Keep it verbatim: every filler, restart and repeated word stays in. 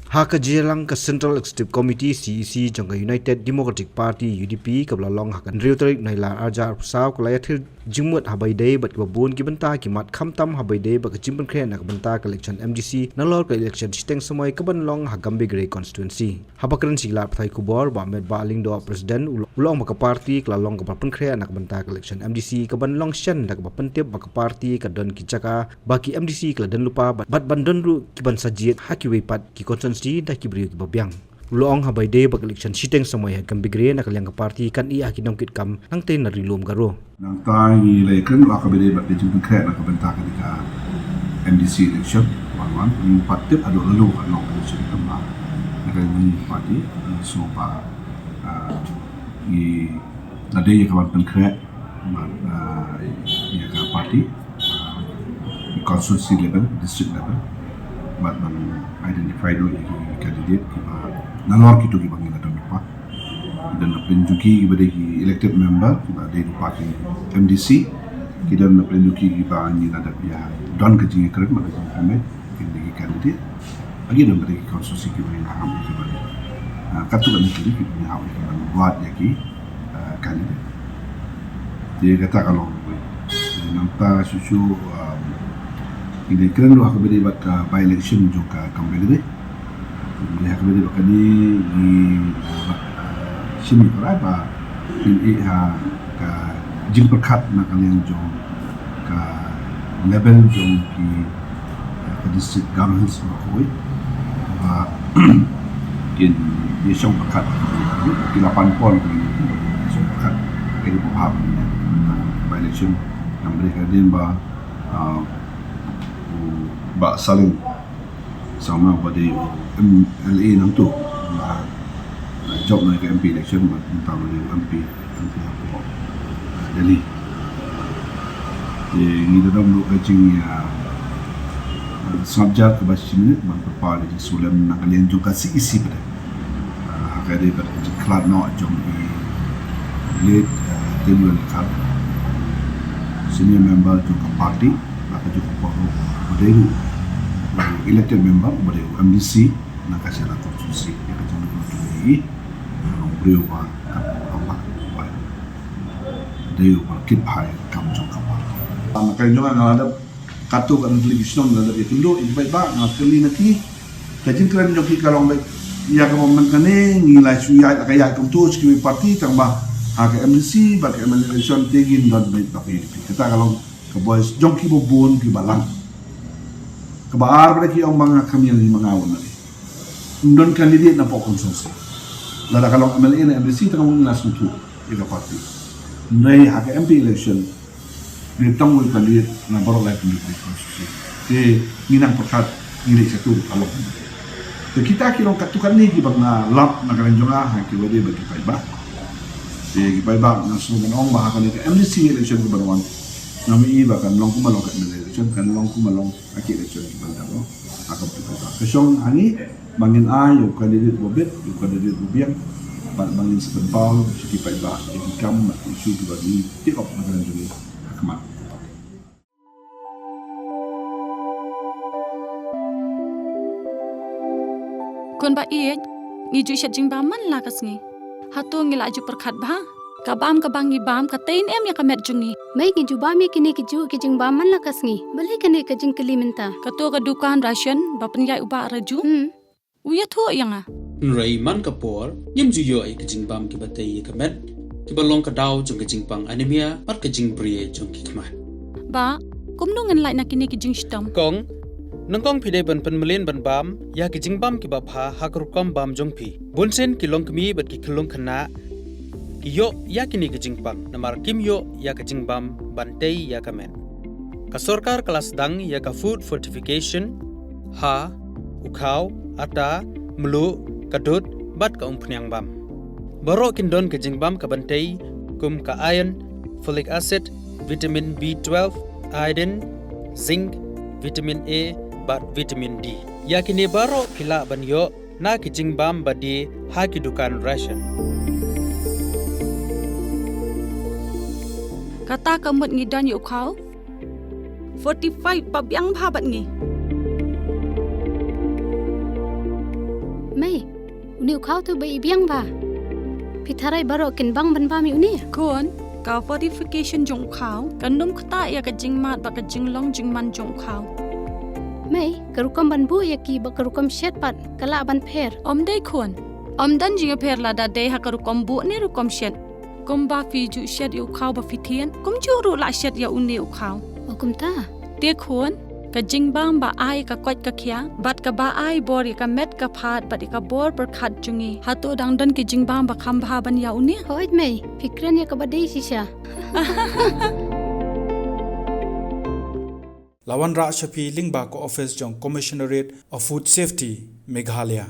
Ha ka jingïalang ka Central Executive Committee, C E C, jong ka United Democratic Party, U D P, kaba la long ha ka hynriew tarik Nailar arhajar arphew saw, ka la ïathir jingmut ha ba ïadei bad kiba bun ki bynta ki mat, khamtam ha ba ïadei bad ka jingpynkhreh na ka bynta ka election M D C nalor ka election shiteng samoi kaban long ha Gambegre constituency. Haba kren sha ki lad pathai khubor, Bah Metbah Lyngdoh, President, u la, u la ong ba ka party ka la long kaba pynkhreh na ka bynta ka election M D C kaban long shen, da kaba pyntip ba ka party ka don ki jaka ba ki M D C ki la don lypa bad, bad ban don ruh kiban sa jied ha kiwei pat ki constituency da ki briew kiba biang. U la ong ha ba ïadei bad ka election shiteng samoi ha Gambegre, na ka liang ka party kan ïeh ha ki nongkitkam nangtei na Ri Lum Garo. Nangta ngi la ïakren ruh ha kaba ïadei bad ka jingpynkhreh na ka bynta kane ka M D C election, wan wan ngi pat tip haduh lano kan long ka election, tangba na ka liang ka party ngi sngew ba, ah, ngi la dei ïa kaban pynkhreh bad, ah, ïa ka party, ah, constituency level, district level, bad ban identify ruh ïa ki candidate kiba nalor kito kiba ngi la don lypa. Ki don na pdeng jong ki kiba dei ki elected member kiba dei lypa ki M D C. Ki don na pdeng jong ki kiba ngi la dep ïa don ka jingïakren bad ka jingkmen, ki dei ki candidate. Bad ki don bad ki constituency kiba ngi la hap ïa kiban, ah, katto katne ki dei kiba ngi hap ïa kiban wad ïa ki, ah, candidate. Te kata ka long. Te nangta shuh shuh, ah, ngi dei kren ruh ha kaba ïadei bad ka by election jong ka Gambegre. Ngi ha kaba ïadei bad kane ngi, ah, shim ïa ka rai ba ngin ïeh ha ka jingpyrkhat na ka liang jong ka level jong ki, ah, ka district Garo Hills baroh kawei ba kin ïashong pyrkhat, ki la pan pon, kin ïashong pyrkhat. Ka dei ba hap by election. Namar ka dei ba, ah, u Bah Saleng Sangma ba dei u M L A nangtu, ba la jop na ka M P election, ba mynta ba dei u M P, M P hapoh, ah, Delhi. Te ngi la don ruh ka jing, ah, ah, sngap jar kaba shi minit ban pynpaw ïa ka jingsulem na ka liang jong ka C E C pat. Ah, ha ka dei bad ka jingkhlad noh jong i late, ah, Tynwell Khat, senior member jong ka party, bad ka jong ka por ruh ba dei ruh u elected member, ba dei u M D C na ka Shylla constituency, ïa ka jingduk jong i, ah, u briew ba ka, ba, ba dei uba kit bha ïa ka kam jong ka party. Na ka liang jong nga, nga la dep katto katne ki shnong, nga la dep ïakynduh ïa ki paidbah, nga la kylli na ki. Ka jingkren jong ki ka long ba ïa kaba mynta kane ngi la shu ïaid, la ka ïaid kumto sha kiwei party, tangba ha ka M D C bad ka M L A election te ngin don beit bad ka U D P. Kata ka long ka voice jong kiba bun kiba lang. Kaba ar pat ki ong ba nga kham ïeng hi ma nga wan na dei. Ym don candidate na pdeng constituency. Lada ka long M L A ne M D C, tang ngi la sngewthuh ïa ka party. Hynrei ha ka M P election, ngi tang wei candidate na baroh lai pdeng constituency. Te ngi nang pyrkhat, ngi leit sha tur ka long. Te kita ki long katto katne kiba nga lap na ka liang jong nga ha kiba dei bad ki paidbah. Te ki paidbah nga sngew ban ong ba ha kane ka M D C election kaban wan, ngam i ba kan long kumba long ka M L A election, kan long kumba long ha ki election kiba dang long. Ha ka, ka shong ha ngi ba ngin ai ïa u candidate uba bit, ïa u candidate uba biang, bad ba ngin sa pynpaw sha ki paidbah ïa ki kam bad ki issue kiba ngi take up na ka liang jong ngi ha khmat. Khun ba ïeit, ngi ju shet jingbam man la ka sngi. Hato ngi la ju pyrkhat bha? Ka bam kaba ngi bam ka tei ne em ïa ka met jong ngi? Mei, ngi ju bam ïa kine ki ju ki jingbam man la ka sngi. Balei kane ka jingkylli mynta? Kato ka dukan ration ba pynïaid u Bah Raju? Hmm. U ïathuh ïa nga. Hynrei man ka por, ngim ju ïoh ïa ki jingbam kiba tei ïa ka met, kiba long ka daw jong ka jingpang anemia bad ka jingbri jong ki khmat. Bah, kumno ngin lait na kine ki jingshitom? Kong, nyngkong phi dei ban pynmlien ban bam ïa ki jingbam kiba bha ha ka rukom bam jong phi. Bunsien ki longkmie bad ki khyllung khynnah ki ïoh ïa kine ki jingpang namar kim ïoh ïa ka jingbam ban tei ïa ka met. Ka sorkar ka la sdang ïa ka food fortification ha u khaw, atta, mluh, ka dud bad ka umphniang bam. Baroh kin don ka jingbam kaban tei kum ka iron, folic acid, vitamin B twelve, iodine, zinc, vitamin A bad vitamin D. Ïa kine baroh phi lah ban ïoh na ki jingbam ba die ha ki dukan ration. Kata ka mut ngi don ïa u khaw fortified ba biang bha bad ngi. Ni u khaw tu ba i biang ba. Phi tharai baroh kin bang ban bam ïa une. Khun, ka fortification jong u khaw kan ym ktah ïa ka jingmad bad ka jinglong jingman jong u khaw. Mei, ka rukom ban buh ïa ki bad ka rukom shet pat ka lah ban pher. Ym dei khun. Ym don jingïapher lada dei ha ka rukom buh ne rukom shet. Kumba phi ju shet ïa u khaw ba phi thied, kumjuh ruh lah shet ïa une u khaw. O kumta. Te khun, ka jingbam ba ai ka koit ka khiah bad kaba ai bor ïa ka met ka phad bad ïa ka bor pyrkhat jong ngi. Hato dang don ki jingbam ba kham bha ban ïa une? Hooid mei, phi kren ïa kaba dei shisha. La wanrah sha phi lyngba ka office jong Commissionerate of Food Safety, Meghalaya.